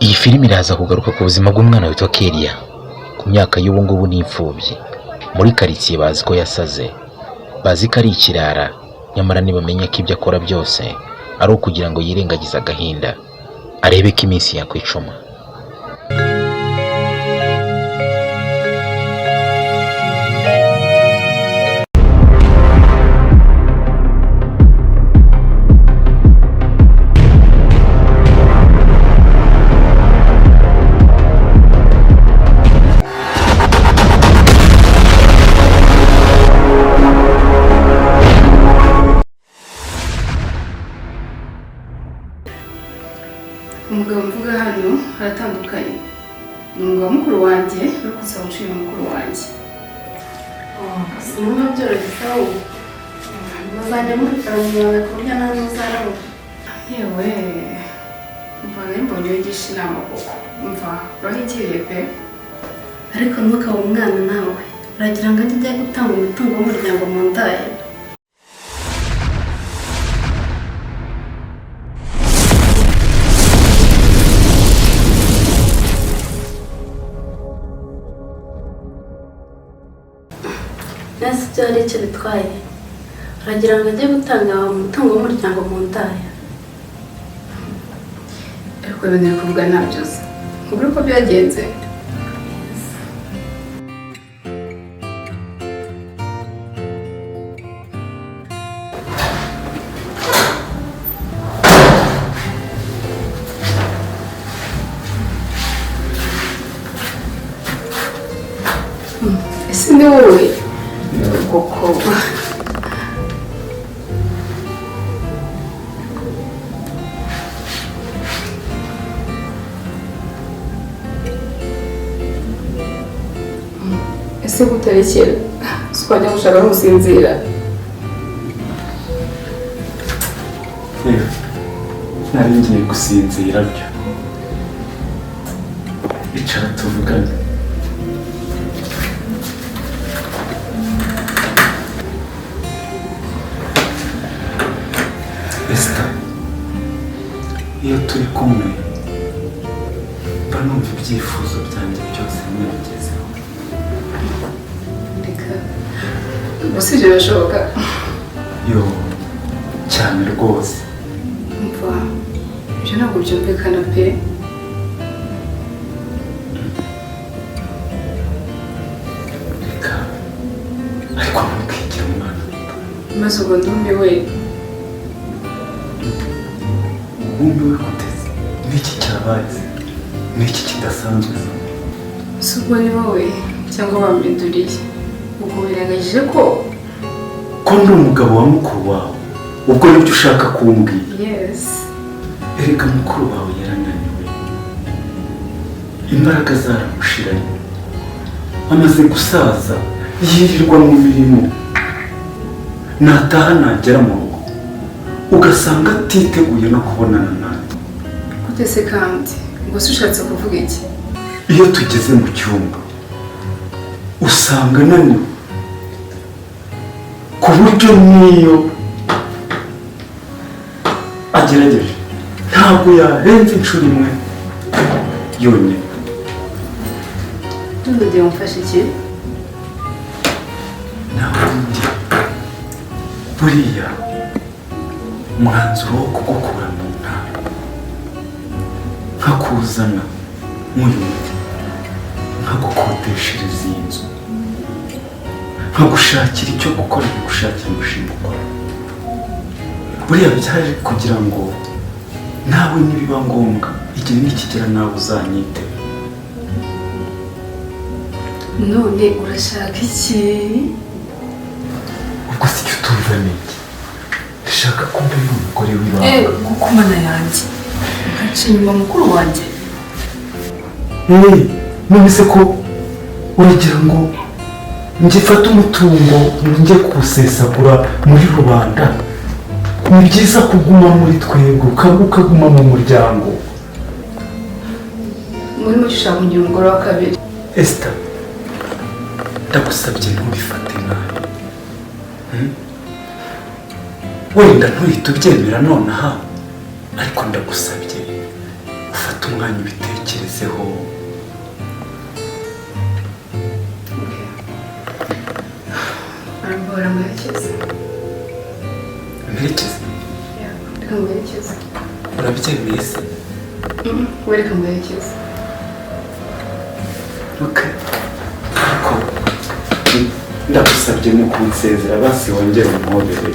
Iyi filime iraza kugaruka ku buzima bw'umwana witwa Kelia. Ku myaka y'ubu ngubu ni imfubyi. Muri karitsiye bazi ko yasaze, bazi ko ari ikirara, nyamara ntibamenya ko ibyo akora byose ari ukugira ngo yirengagize agahinda, arebe ko iminsi yakwicuma. Umugabo mvuga hano aratandukanye, ni umugabo mukuru wanjye uri gusaba uciye mukuru wanjye. Sinumva byoroshye ahubwo muzajya mubikora mu ibanga ku buryo nta n'uzarabura. Yewe, mva nari mbonye wigisha inama koko, mva urahigiriye pe. Ariko ntukabe umwana nawe, uragira ngo ajye ajya gutanga umutungo w'umuryango mu ndaye? Neza ibyo hari icyo bitwaye, uragira ngo ajye gutanga umutungo w'umuryango mu ndaya? Ariko ibintu uri kuvuga ntabyo uzi, nkubwire uko byagenze. Ese ni wowe koko? Ese kutarekera si wajya gushaka no gusinzira? Yewe, nari ngiye gusinzira byo. Icara tuvugane. Esther, iyo turi kumwe mba numva ibyifuzo byanjye byose nabigezeho. Reka, gusa ibyo birashoboka? Yo, cyane rwose. Umva, ibyo ntabwo byumvikana pe. Reka, ariko ntukigire umwana muto. Maze ubwo ndumiwe. Wumiwe guteze? Niki cyabaye se? Niki kidasanzwe se? Si ubwo ni wowe cyangwa bampinduriye? Ubwo wirengagije ko Ko ndi umugabo wa mukuru wawe, ubwo nibyo ushaka kumbwira? Yes. Erega mukuru wawe yarananiwe, imbaraga zaramushiranye, amaze gusaza, yirirwa mu mirimo, nataha nagera mu rugo ugasanga atiteguye no kubonana nanjye. Gute se kandi? Ubwo se ushatse kuvuga iki? Iyo tugeze mu cyumba usanga ananiwe ku buryo n'iyo agerageje ntabwo yarenza inshuro imwe yonyine. Ntundi wamfashe iki? Nawe njye buriya umwanzuro wo kugukura mu ntara nkakuzana muri mujyi, nkagukodeshereza iyi nzu, nkagushakira icyo gukora, nkagushakira umushinga ukora, buriya byaje kugira ngo nawe nibiba ngombwa igihe nikigera nawe uzanyite. None urashaka iki? Ubwo si icyo utumva ni iki? Ndashaka ko mbera umugore w'ibanga. Kuko mana yanjye, nkaca inyuma mukuru wanjye? None se ko uragira ngo njye mfate umutungo njye kuwusesagura muri rubanda? Ni byiza kuguma muri twebwe, ukaguma mu muryango. Muri make ushaka kugira umugore wa kabiri? Esther, ndagusabye ntubifate nabi. Wenda ntuhite ubyemera nonaha, ariko ndagusabye ufate umwanya ubitekerezeho. Numviseho. Okay. Arambora muherekeze. Mperekeze? Yeah, reka muherekeze. Urabyemeye se? We reka muherekeze. Okay. Ariko ndagusabye mu kunsezera basi wongere umuhobere.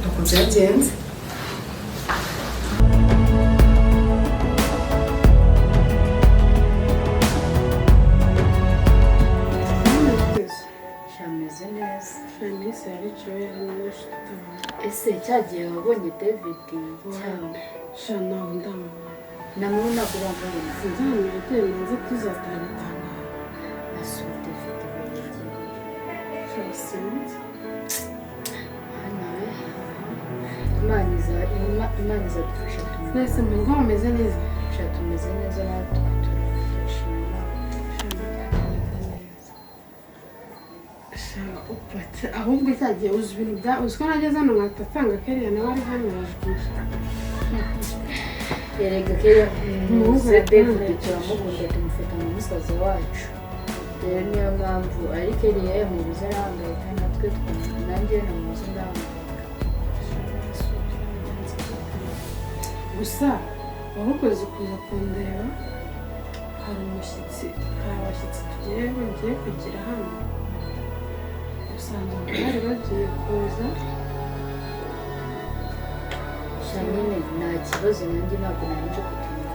Uko byagenze. Shameze neza. Ese cyagihe wabonye David cyangwa Shana ndamubona. Namubona kurambona. Sinzi ahantu yagiye manze tuzatabitanga. Asuye David wenyine. Sinzi. Hano Imana izadufasha tumeze. Nese mu rugo mumeze neza. Sha tumeze neza natwe turashima Imana. Upatse ahubwo cyagiye uzi ibintu bya uzi ko nageze hano nkahita Keriya nawe ari hano yaje kumushaka. Erega Keriya Umuhungu muze David yatangaye. turamukunda tumufata nka musaza wacu. Rero niyo mpamvu ari Keriya yamubuze arahangayika natwe nanjye namubuze ndahangayika. Gusa wari kuza kundeba hari umushyitsi hari abashyitsi tugiye ngiye kugira hano usanga bari bagiye kuza. Sha nyine nta kibazo nanjye ntabwo nanje kutumva.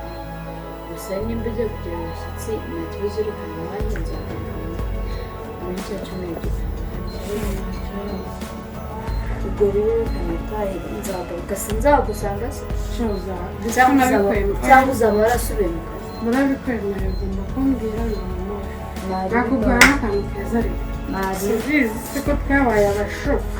Gusa nimba ugiye kugira abashyitsi nta kibazo reka nanjye nzagaruka muri cya cyumweru gitaha. Ubwo rero reka nitahe nzagaruka sinzagusanga se cyangwa uzaba warasubiye mu kazi. Murabikwemerera ugomba kumbwira ngo mama nakugura n'akantu keza ariko sibizi siko twabaye abashuka.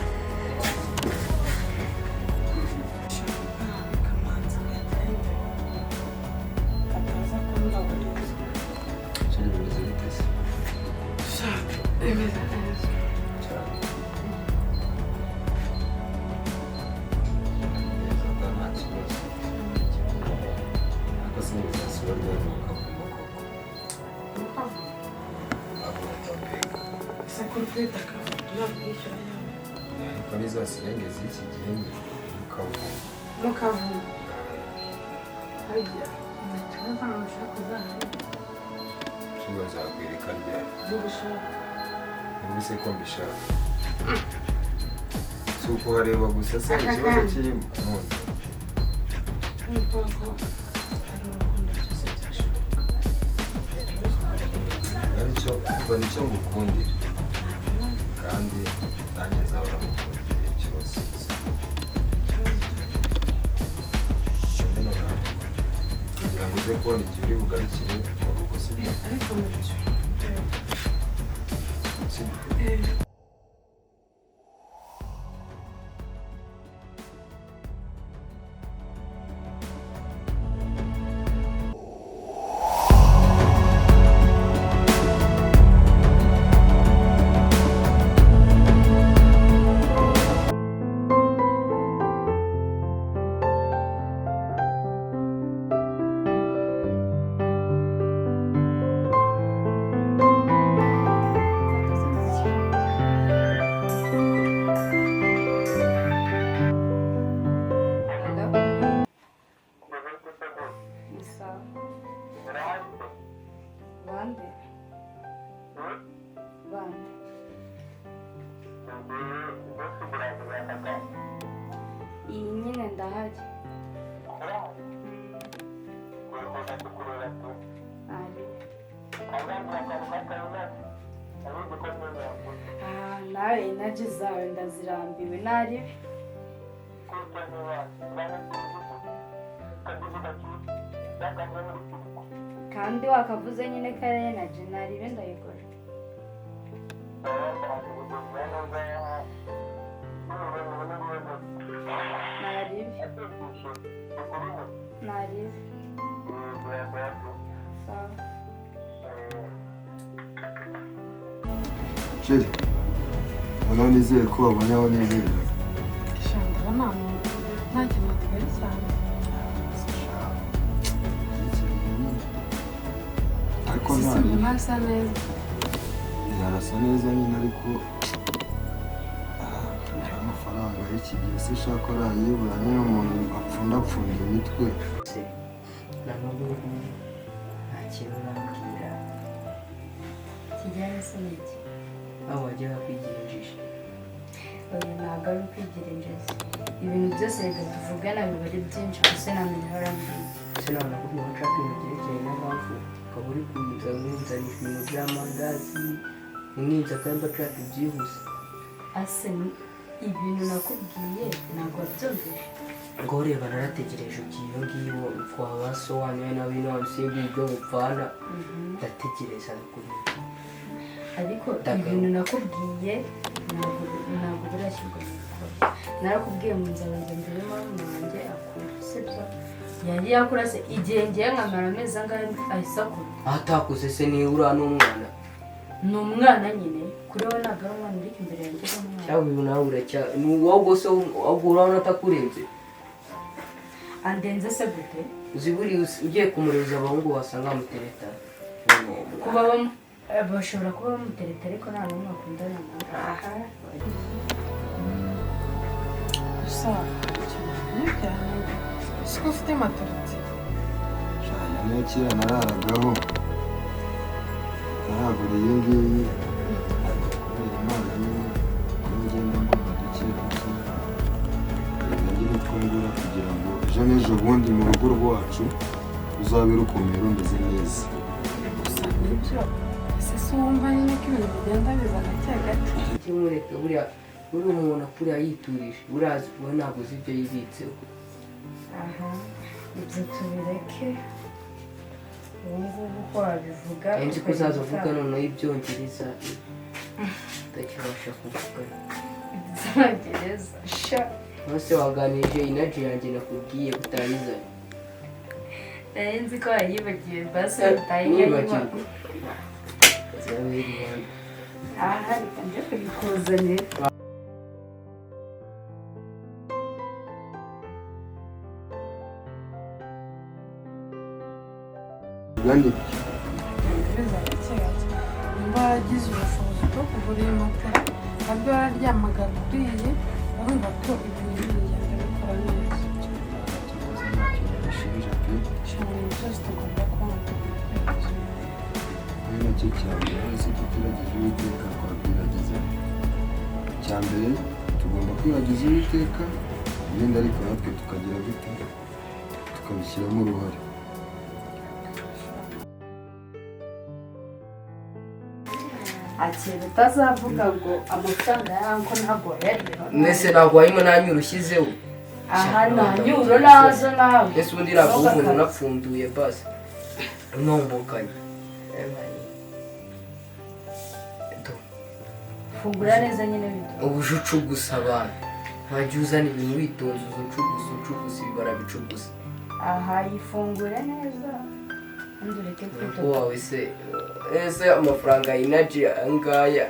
Mukavumo harya ntakibazo ntabwo uzahari nzakwereka ryari ntubishaka ntubise ko mbishaka si ukuhareba gusa se ikibazo kirimo none nkuko hari urukundo byose byashoboka aricyo umva nicyo ngukundira kandi nanjye nzahora ngukundira igihe cyose kugira ngo uze kubona igihe uri bugarukire mu rugo sibyo ariko nabyo sibyo. Iyi nyine ndahari. Nawe inaji zawe ndazirambiwe naribi. Kandi wakavuze nyine ko ari energy naribi ndayigura. Naribi. Naribi. Sawa. Chéri, noneho nizere ko wabonye aho nizera. Sha ndabona nta muntu, nta kintu atwaye cyane. Ariko Sisi nta mbona asa neza. Yarasa neza nyine, ariko amafaranga y'iki gihe se shaka arayibura nyine, umuntu apfundapfunda imitwe. Se na n'ubu ngubu nta kintu urambwira. Kijyanye se n'iki? Aho wajyaga kwigira injiji. Oya, ntabwo ari ukwigira injiji. Ibintu byose reka tuvugana biba ari byinshi, gusa namenya aho urambwiye. Ese nawe nakubwiye ko nshaka ibintu byerekeranye n'amafu, ukaba uri kunza nkunzanisha ibintu by'amandazi umwinza kandi mba nshaka ibyihuse. Ase ibintu nakubwiye ntabwo wabyumvise? Ngo reba, narategereje ugiye iyo ngiyo kwa ba so wanyu nawe ino wabisimbuye ibyo mupfana, ndategereza ndakureba. Ariko Ndagaruka. ibintu nakubwiye ntabwo birashyirwa mu bikorwa. Narakubwiye ngo nzabanza mbere murumuna wanjye akura, sibyo? Yagiye akura se, igihe ngiye nkamara amezi angahe ahise akura. Atakuze se niba uriya ni umwana? Ni umwana nyine, kuri wowe ntabwo ari umwana, ariko imbere yanjye ni umwana. Cyangwa uyu nawe uracya ni wowe se, ahubwo urabona atakurenze. Andenze se gute? Uzi buriya ugiye kumureza abahungu wasanga bamutereta. Kuba bashobora kuba bamutereta, ariko nta n'umwe akundana nawe. Aha. Gusa ikintu cyane siko ufite matoriti. Shaya niyo kera nararagaho ntaragura iyi ngiyi, ariko kubera Imana nyine ko ngenda mbona duke duke, ngenda ngira utwo ngura kugira ngo ejo n'ejo bundi mu rugo rwacu ruzabe rukomeye rumeze neza. Gusa nibyo, ese si wumva nyine ko ibintu bigenda biza gake gake? Kimureke, buriya buriya umuntu akuriya yiturije, buriya we ntabwo uzi ibyo yibitseho. Aha, ibyo tubireke ubu ngubu uko wabivuga. Nzi ko uzaza uvuga noneho ibyongereza utakibasha kuvuga. Ibyongereza sha! Bose waganirije inaji yanjye nakubwiye utayizanye. Nari nzi ko wayibagiwe, basi utayinywa. Nibagiwe. Zirabera. Aha, reka njye kuyikuzanira. Kandi Biza gake gake, nimba waragize ubushobozi bwo kugura iyi matera, nabwo wararyamaga kuri iyi, urumva ko ibintu bigenda bikora neza. Cyakoze nta kintu bishinja pe. Shima, ibintu byose tugomba kubona. Ari nacyo cya mbere wese tutiragiza Uwiteka twakwiragiza. Icya mbere tugomba kwiragiza Uwiteka, ibindi ariko natwe tukagira gute, tukabishyiramo uruhare. Akira utazavuga ngo amafaranga yanko ntabwo wayariyeho. Mwese ntabwo harimo nta nyuro ushyizeho. Aha, nta nyuro nazo nawe. Ese ubundi ntabwo umuntu unapfunduye basi unombokanye. Fungura neza nyine bido. Ubu ucugusa abantu, wajya uzana ibintu witonze, uza ucugusa ucugusa ibibara bicugusa. Aha, yifungure neza undi ureke Urugo kwitoto. wawe se, ese amafaranga inaji angaya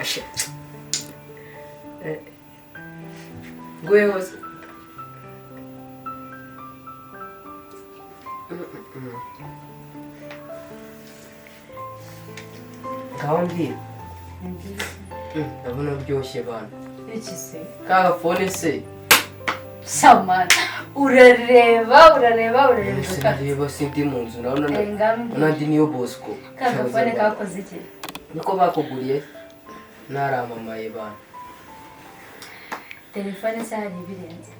nguyeho se? Ngaho mbwira. Ndabona biryoshye bana. Iki se? Ka gafone se. Samana, urareba urareba urareba. Sinareba, sindi mu nzu, ndabona Eh, ngambwira. nandi niyo Bosco. Ka gafone kakoze iki? Niko bakuguriye, naramamaye bana. Telefone se hari ibirenze?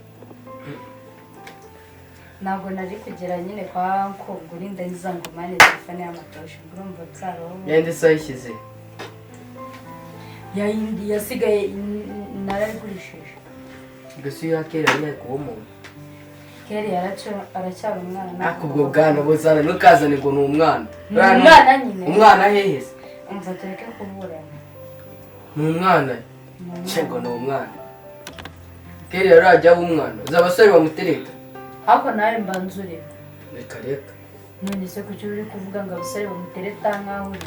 Ntabwo nari kugera nyine kwa nkongura inda nziza ngo mane telefone y'amatoshe, urumva byaraho. Yandi se ayishyize? Yayindi yasigaye narayigurishije. Mbese iyo yakera yari kuba umuntu. Keri aracyari umwana. Ariko ubwo bwana buzana ntukazane ngo ni umwana. Ni umwana nyine. Umwana hehe se? Umva, tureke kuburana. Ni umwana. Ni umwana. Cye ngo ni umwana. Kera yari ajya aba umwana, uzi abasore bamutereta. Ariko nawe mbanzure. Reka reka. None se kuki uri kuvuga ngo abasore bamutereta nkaho uri?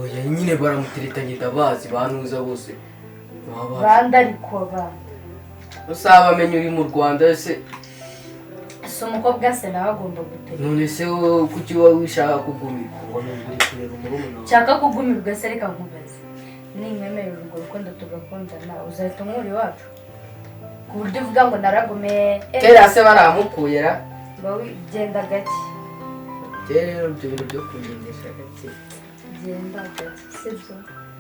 Oya nyine baramutereta ndabazi banuza bose. Banda ariko banda. Usaba amenye uri mu Rwanda se. Si umukobwa se nawe agomba gutereta. None se wowe kuki wowe wishaka kugumirwa ngo nubwo kurera umurumuna wawe? Nshaka kugumirwa se reka nkubaze. Ninkwemerera urwo rukundo tugakundana uzahita unkura iwacu? Ku buryo uvuga ngo naragomeye. Kera se baramukuye ra? Wowe genda gake. Kera rero ibyo bintu byo kugendesha gake. Genda gake sibyo?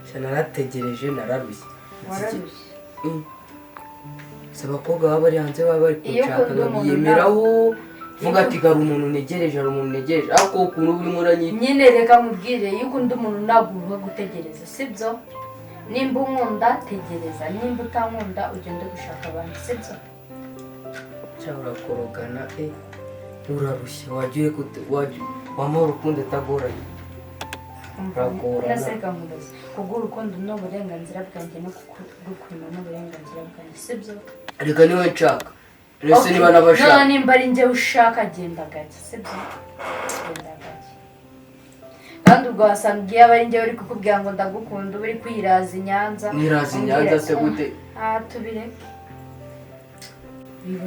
Sha narategereje nararushye. Wararushye? Si abakobwa baba bari hanze baba bari kunshaka nkabiyemeraho vuga ati hari umuntu ntegereje hari umuntu ntegereje ariko ukuntu urimo uranyita. Nyine reka nkubwire iyo ukunda umuntu ntabwo uruha gutegereza sibyo? Nimba unkunda tegereza nimba utankunda ugende gushaka abandi sibyo? Sha urakorogana urarushye wajya wamuha urukundo utagoranye. Uragorana. Reka nkubaze kuguha urukundo ni uburenganzira bwanjye no kugukwima ni uburenganzira bwanjye sibyo? Reka niwe nshaka. Rese niba nabashaka. None nimba ari njye ushaka genda gake sibyo? Genda gake. Kandi ubwo wasanga iyo aba ari njye uri kukubwira ngo ndagukunda uba uri kwiraza i Nyanza. Niraza i Nyanza se gute? Ah tubireke.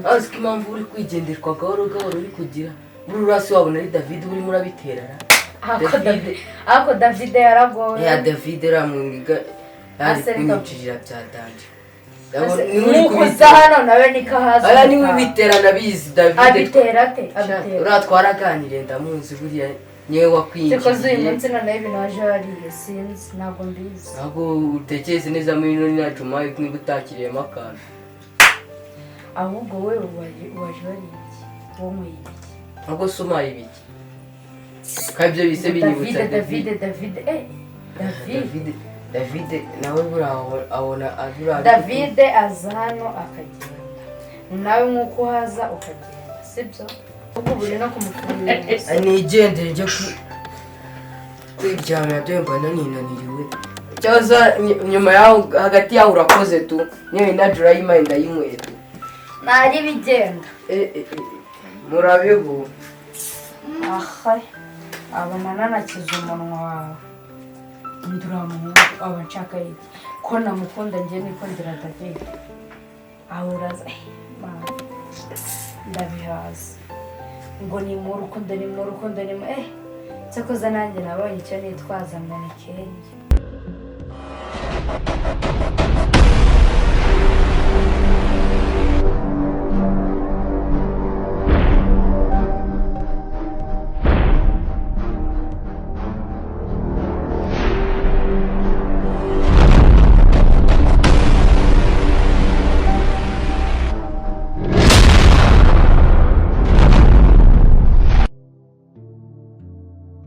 Azi ko impamvu uri kwigenderwa gahoro gahoro uri kugira muri urasi wabona ari David urimo urabiterara. Ako David yaragowe. Ya David ramwiga ari kunyicirira bya danje. Nukuza hano nawe nikahaza. Aya niwe bitera nabizi David. Abitera ate? Abitera. Uratwara ganire ndamuzi buriya nyewe wakwinjiye. Sikoze uyu munsi none ibintu waje wariye sinzi ntabwo mbizi. Ntabwo utekereze neza muri none nacuma niba utakiriyemo akantu. Ahubwo wowe waje wariye iki? Wowe unyweye ibiki? Ntabwo se umpaye ibiki? Kandi ibyo bise binyibutsa David David David David nawe buriya abona abura David aza hano akagenda nawe nk'uko uhaza ukagenda sibyo? Kuko buri no kumufungura. Nigendere njye kwiryamira dore mbona ninaniriwe. Cyoza nyuma yaho hagati yaho urakoze tu niyo inaji urayimpaye ndayinyweye tu. Nari bigenda. Murabibu. Aha abona nanakiza umunwa wawe. Ndura muhungu aba nshaka iki ko namukunda njye nikundira David. Aho uraza ndabihaza ngo ni mu rukundo ni mu rukundo ni mu cyakoze nanjye nabonye icyo nitwaza ngo ni Kenya.